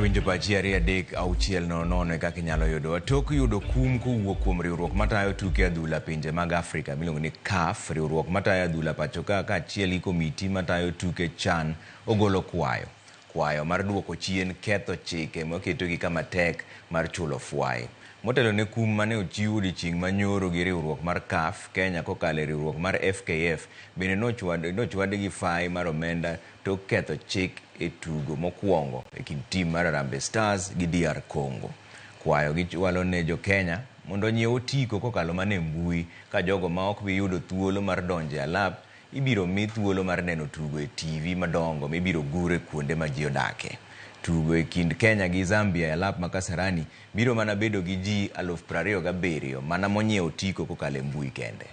Awinjo pachi 2 3 6 0 0 e kaka inyalo yudowa. Tok yudo kum kowuok kuom riwruok matayo tuke adhula pinje mag Afrika miluongo ni CAF, riwruok matayo adhula pacho ka kaachiel gi komiti matayo tuke CHAN ogolo kwayo. Kwayo mar duoko chien ketho chike maketogi kama tek mar chulo fwai. Motelo ne kum mane ochiw odiochieng' manyoro gi riwruok mar CAF, Kenya kokalo e riwruok mar FKF bende nochwad gi fai mar omenda tok ketho chik e tugo mokwongo e kind tim mar Harambee Stars gi DR Congo. Kwayo gichwalo ne jo Kenya mondo onyiew otiko kokalo mana e mbui ka jogo ma ok bi yudo thuolo mar donjo e alap ibiro mi thuolo mar neno tugo e TV madongo mibiro gur e kuonde ma ji odake. Tugo e kind Kenya gi Zambia e alap ma Kasarani biro mana bedo gi ji 27,000 mana monyiewo otiko kokalo e mbui kende.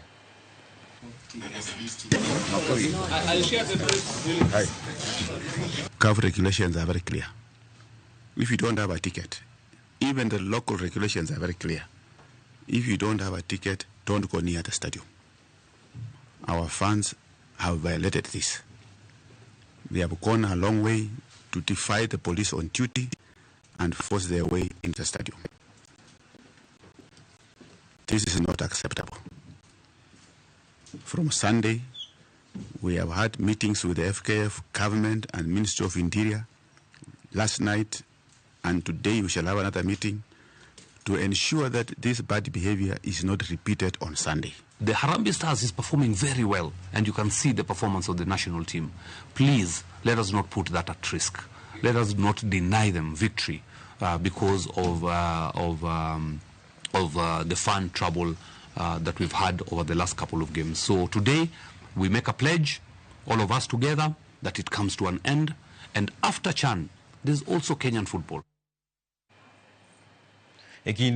CAF regulations are very clear. If you don't have a ticket, even the local regulations are very clear. If you don't have a ticket, don't go near the stadium. Our fans have violated this. They have gone a long way to defy the police on duty and force their way into the stadium. This is not acceptable. From Sunday, we have had meetings with the FKF, government, and Ministry of Interior. Last night and today, we shall have another meeting to ensure that this bad behavior is not repeated on Sunday. The Harambee Stars is performing very well, and you can see the performance of the national team. Please, let us not put that at risk. Let us not deny them victory because of the fan trouble that we've had over the last couple of games. So today, we make a pledge, all of us together, that it comes to an end. And after CHAN, there's also Kenyan football. E kinde